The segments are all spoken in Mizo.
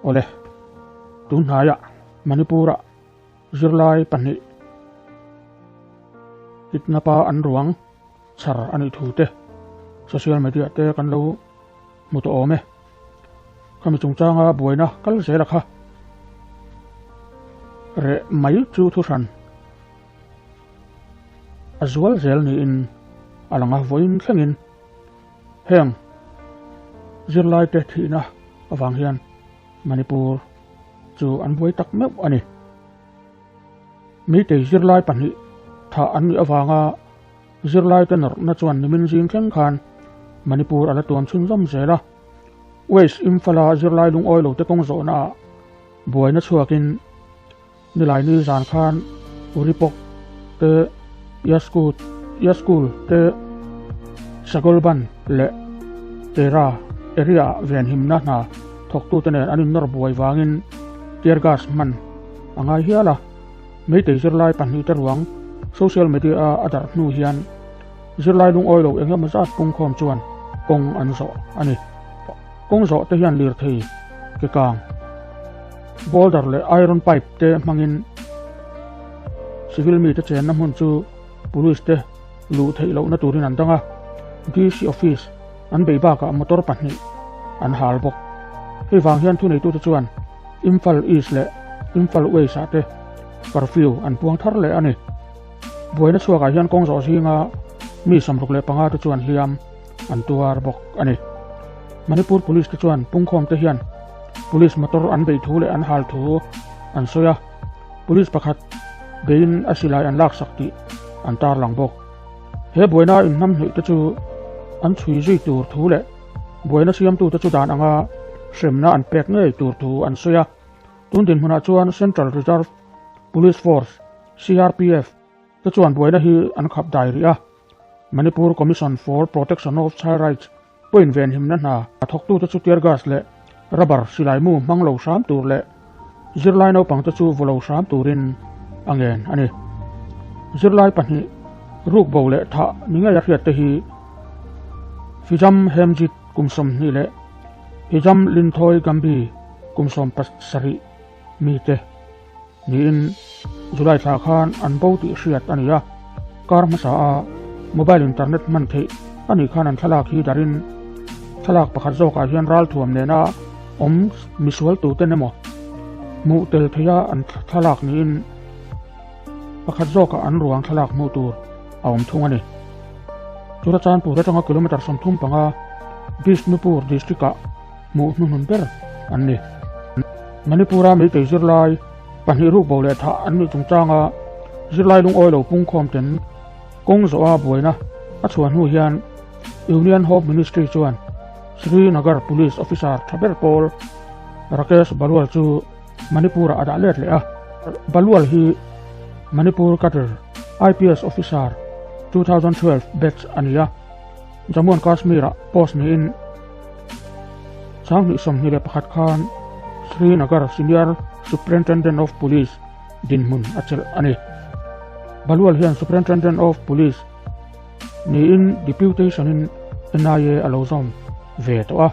Awle, tun hnaiah Manipur-ah zirlai pahnih kidnap-a an ruang chhar a nih thu te social media te kan lo hmu tawh awm e. Khami chungchanga buaina kal zel a kha reh mai chu thuhran a zual zel niin a lang a, vawiin thlengin heng zirlaite thihna avang hian Manipur chu an buai tak meuh a ni. Meitei zirlai pahnih thah an nih avanga zirlaite nawrhna chuan nimin zing thleng khan Manipur a la tuam chhunzawm zel a. West Imphal-a zirlai lungawi lote kawng zawhnaah buaina chhuakin Nilaini zan khan Uripok te, Yaskut, Yaskul te, Sagolban leh Tera area-ah venhimna hna thawktute nen an innawr buai vangin tear gas hman a ngai hial a. Meitei zirlai pahnihte ruang social media-a a darh hnu hian zirlai lungawi lo eng emaw zat pungkhawm chuan kawng an zawh a ni. Kawng zawh te hian lirthei ke kang. Boulder leh iron pipe te hmangin civil mite chenna hmun chu police te luh theih lohna turin an dang a, DC office an bei bakah motor pahnih an hal bawk. Hei vang hian thuneitute chuan Imphal East leh Imphal West ah te curfew an puang thar leh a ni. Buaina chhuakah hian kawng zawh zinga mi 65 te chuan hliam an tuar bawk a ni. Manipur Police te chuan pungkhawm te hian Police motor an beih thu leh an hal thu an sawi a, Police pakhat beiin a silai an laksak tih an tarlang bawk. He buaina inhnamhnawih te chu an chhui zui tur thu leh buaina siamtute chu dan anga hremna an pek ngei tur thu an sawi a. Tun dinhmunah chuan Central Reserve Police Force, CRPF, te chuan buaina hi an khap dai rih a, Manipur Commission for Protection of Child Rights pawhin venhimna hna a thawktute chu tear gas leh rubber silai mu hmang lo hram tur leh zirlai naupangte chu vaw lo hram turin a ngen a ni. Zirlai pahnih rukbo leh thah ni ngei a hriatte hi Fijam Hemjit kum 20 leh Hijam Linthoi Gambi kum 17 mite Niin July thla khan an bo tih hriat a ni a, kar hmasa a mobile internet hman theih a nih khan an thlalak hi darin thlalak pakhat zawkah hian ralthuam nena awm misual tuten emaw hmuh tel theia an thlalak niin pakhat zawkah an ruang thlalak hmuh tur a awm thung a ni. Churachandpur atanga kilometre 35 Bishnupur district-ah hmuh hnuhnun ber an ni. Manipur-a Meitei zirlai pahnih rukbo leh thah an nih chungchanga zirlai lungawi lo pungkhawm ten kawng zawha buaina a chhuah hnu hian Union Home Ministry chuan Srinagar Police Officer tha ber pawl Rakesh Balwal chu Manipur-ah a dah let leh a. Balwal hi Manipur cadre IPS Officer 2012 batch a ni a, Jammu and Kashmir-ah post niin 2021 khan Srinagar Senior Superintendent of Police dinhmun a chelh a ni. Balwal hian Superintendent of Police niin deputation-in NIA a lo zawm ve tawh a,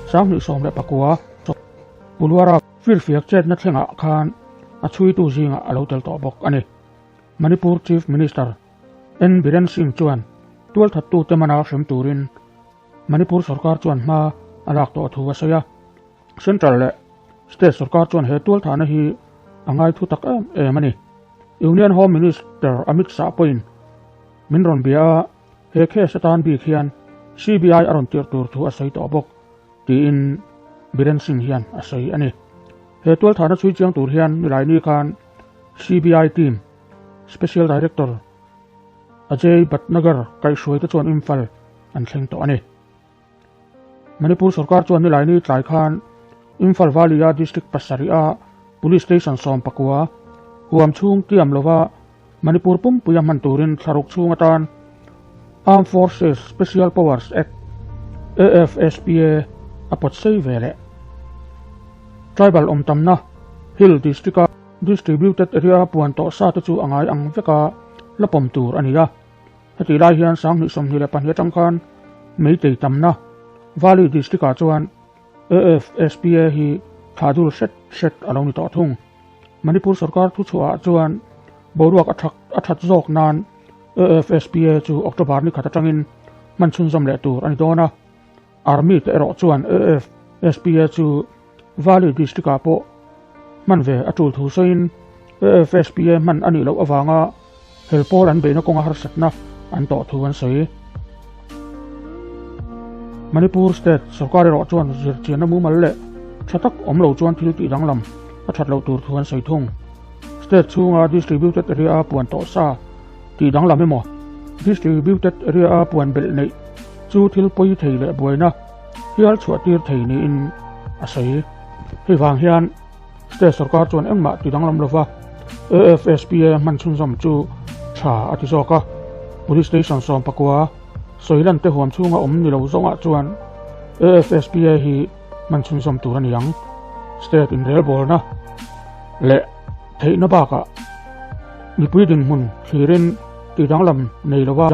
2019 Pulwara firfiak chetna thlengah khan a chhuitu zingah a lo tel tawh bawk a ni. Manipur Chief Minister N Biren Singh chuan tualthattute mana hrem turin Manipur sorkar chuan hma a lak tawh thu a sawi a. Central leh State sorkar chuan he tualthahna hi a ngai thu tak em em a ni. Union Home Minister Amit Shah pawhin min rawn bia a, he case atan bik hian CBI a rawn tirh tur thu a sawi tawh bawk tiin Biren Singh hian a sawi a ni. He tualthahna chhui chiang tur hian Nilaini khan CBI team Special Director Ajay Bhatnagar kaihhruaite chuan Imphal an thleng tawh a ni. Manipur sorkar chuan Nilaini tlai khan Imphal Valley-a District pasarih-a Police Station 19 huam chhung tiam lova Manipur pumpuia hman turin thlaruk chhung atan Armed Forces Special Powers Act, AFSPA, a pawt sei ve leh. Tribal awm tamna Hill District-a Distributed Area puan tawh sa te chu a ngai ang veka la pawm tur a ni a. Hetih lai hian 2022 atang khan Meitei tamna Valley District-ah chuan AFSPA hi thlah dul hret hret a lo ni tawh thung. Manipur sorkar thuchhuahah chuan boruak a thak a that zawk nan AFSPA chu October ni khat atangin hman chhunzawm leh tur a ni dawn a. Army te erawh chuan AFSPA chu Valley District ah pawh hman ve a tul thu sawiin AFSPA hman a nih loh avanga hel pawl an beihna kawnga harsatna an tawh thu an sawi. Manipur State sorkar erawh chuan zirchianna mumal leh tha tak awm lo chuan thil tih danglam a that loh tur thu an sawi thung. State chhunga Distributed Area a puan tawh sa tih danglam emaw Distributed Area a puan belh neih chu thil pawi thei leh buaina hial chhuah tir thei niin a sawi. Hei vang hian state sorkar chuan engmah ti danglam lova AFSPA hman chhunzawm chu tha a ti zawk a. Police station sawmpakua sawilan te huam chhunga awm ni lo zawngah chuan AFSPA hi hman chhunzawm tur a ni ang. State inrelbawlna leh theihna bakah mipui dinhmun thlirin ti danglam nei lova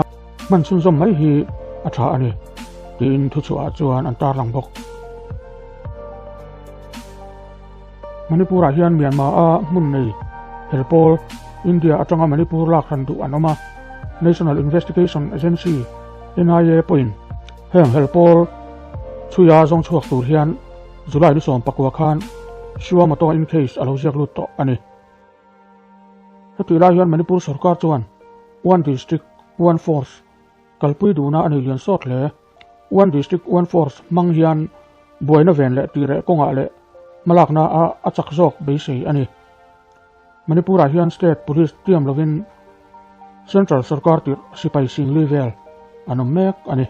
Hman chhunzawm mai hi a tha a ni, tiin thuchhuahah chuan an tarlang bawk. Manipur-ah hian Myanmar-a hmun nei hel pawl India atanga Manipur lak hran duh an awm a, National Investigation Agency, NIA, pawhin heng hel pawl chhuia zawng chhuak tur hian July ni 14 khan Shiwa Moto in case a lo ziak lut tawh a ni. Hetih lai hian Manipur sorkar chuan One District, One Force kalpui duhna a nei lian sawt hle. One District, One Force hmang hian buaina ven leh tireh kawngah leh hmalakna a a chak zawk beisei a ni. Manipur-ah hian State Police tiam lovin Central sorkar tirh sipai singli vel an awm mek a ni.